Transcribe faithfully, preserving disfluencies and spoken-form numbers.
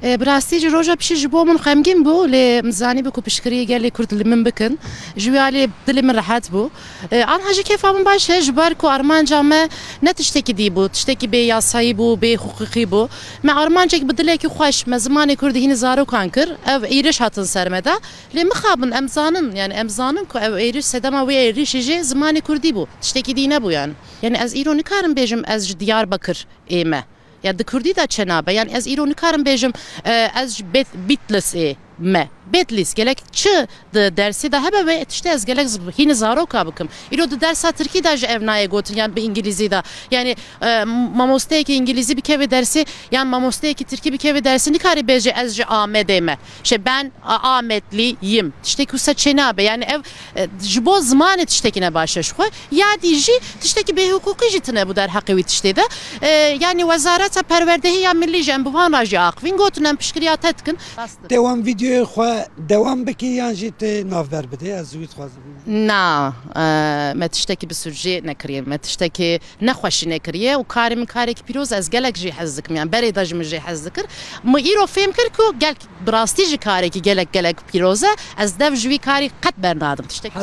E, bi rastî jî roja piştî ji bo min xemgîn bû, lê min zanîbû ku piştgiriyê gelê Kurd li min bikin. Ji wî alî dilê min rehet bû. E, anha jî kêfa min baş e, ji ber ku armanca me ne tiştekî dî bû, tiştekî bê yasayî bû, bê hiqûqî bû. Me armancek bi dilekî xweş, me zimanê Kurdî hînî zarokan kir, ev êriş hatin ser me de. Lê mixabin, em zanin, yani em zanin ku ev êriş, sedema wê êrişê jî zimanê Kurdî bû. Tiştekî dî nebû yani. Yani ez îro nikarim bêjim ez ji Diyarbakir ê me. Ya di Kurdî de çênabe. Yani ez îro nikarim bêjim, e, ez ji Bet-, Bitlis ê me. Betlîs, gelek çi di dersê de hebe wê tiştê ez gelek z-, hînî zaroka bikim. Îro di dersa Tirkî de jî ev nayê gotin, yan bi Îngilîzî de. Yani, e, mamosteyekî Îngilîzî bikeve dersê, yan mamosteyekî Tirkî bikeve dersê, nikarî bêje ez ji Amedê me. Şey, ben A-, Ametliyim. Tiştekî wisa çênabe. Yani ev, e, ji bo zimanê tiştekî ne baş e ji xwe. Ya dî jî tiştekî bêhiqûqî jî tine bû derheqê wî tiştê de. E, yani Wezareta Perwerdehî ya Millî jî em bi wan re jî axivîn, gotin em piştgiriya te dikin. Rast e. Te wan vîdeoyê xwe dewam bikî yan jî tê navber bidê? Ez wî dixwazim. Na, e, me tiştekî bi sûcê nekiriye, me tiştekî nexweşî nekiriye û karê min karekî pîroz e, ez gelek jî hez dikim, yani berê de jî min jê hez dikir. Min îro fêm kir ku gelk bi rastî jî karekî gelek gelek pîroz e, ez dev ji wî karî qet bernadim. Tiştekî